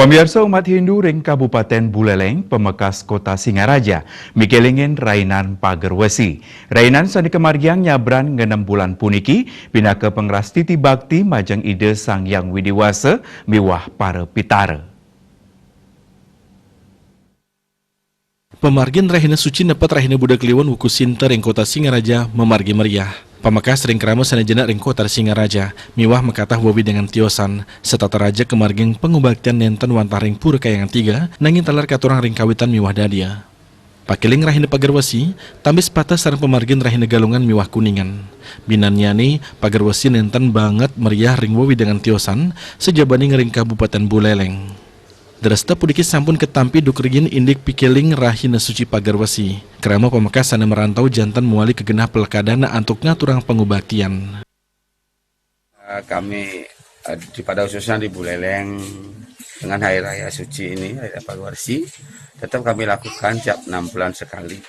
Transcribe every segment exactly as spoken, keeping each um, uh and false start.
Pamiarsa, umat Hindu ring Kabupaten Buleleng, pamekas Kota Singaraja, mikelingin rainan Pager Wesi. Rainan sane kamargiang nyabran ngenem bulan puniki, pinaka pangrastiti bakti majeng Ida Sang Hyang Widi Wasa miwah para pitara. Pamargin Rahina Suci nepet Rahina Buda Kliwon wuku Sinta ring Kota Singaraja mamargi meriah. Pamekas ring krama sane jenek ring Kota Singaraja miwah makatah wewidangan tiosan, setata raja kamargin pangubaktian nenten wantah ring Pura Kayangan Tiga, nanging taler katurang ring kawitan miwah dadia. Pakeling Rahina Pager Wesi, tambis pateh sareng pamargin Rahina Galungan miwah Kuningan. Binannyane, Pager Wesi nenten banget meriah ring wewidangan tiosan, sajabaning ring Kabupaten Buleleng. Dresta puniki sampun katampi duk riin indik pikeling Rahina Suci Pager Wesi. Krama pamekas sane merantau janten mawali kagenah palekadan antuk ngaturang pangubaktian. Eh, kami, eh, di, pada khususnya di Buleleng, dengan Hari Raya Suci ini, Hari Raya Pager Wesi, tetap kami lakukan tiap enam bulan sekali.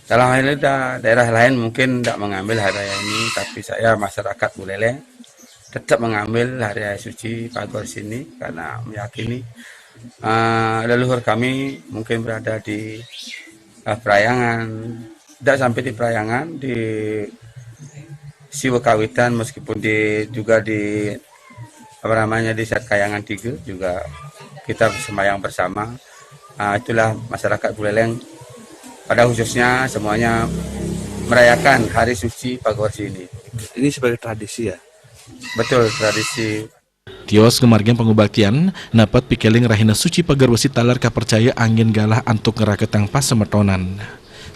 Dalam hal ini, da-, daerah lain mungkin tidak mengambil hari raya ini, tapi saya, masyarakat Buleleng, tetap mengambil Hari Raya Suci Pager Wesi ini karena meyakini, eh, leluhur kami mungkin berada di, eh, Priangan, tidak sampai di Priangan, di Siwakawitan, meskipun di, juga di, apa namanya, di Sat Kayangan Tiga juga kita sembahyang bersama. Ah, itulah masyarakat Buleleng pada khususnya semuanya merayakan Hari Suci Pager Wesi ini. Ini sebagai tradisi, ya? Betul, tradisi. Tios ngamargiang pangubaktian, nepet pikeling Rahina Suci Pager Wesi taler kapercaya angin galah antuk ngraketang pasemetonan.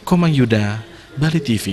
Komang Yuda, Bali T V.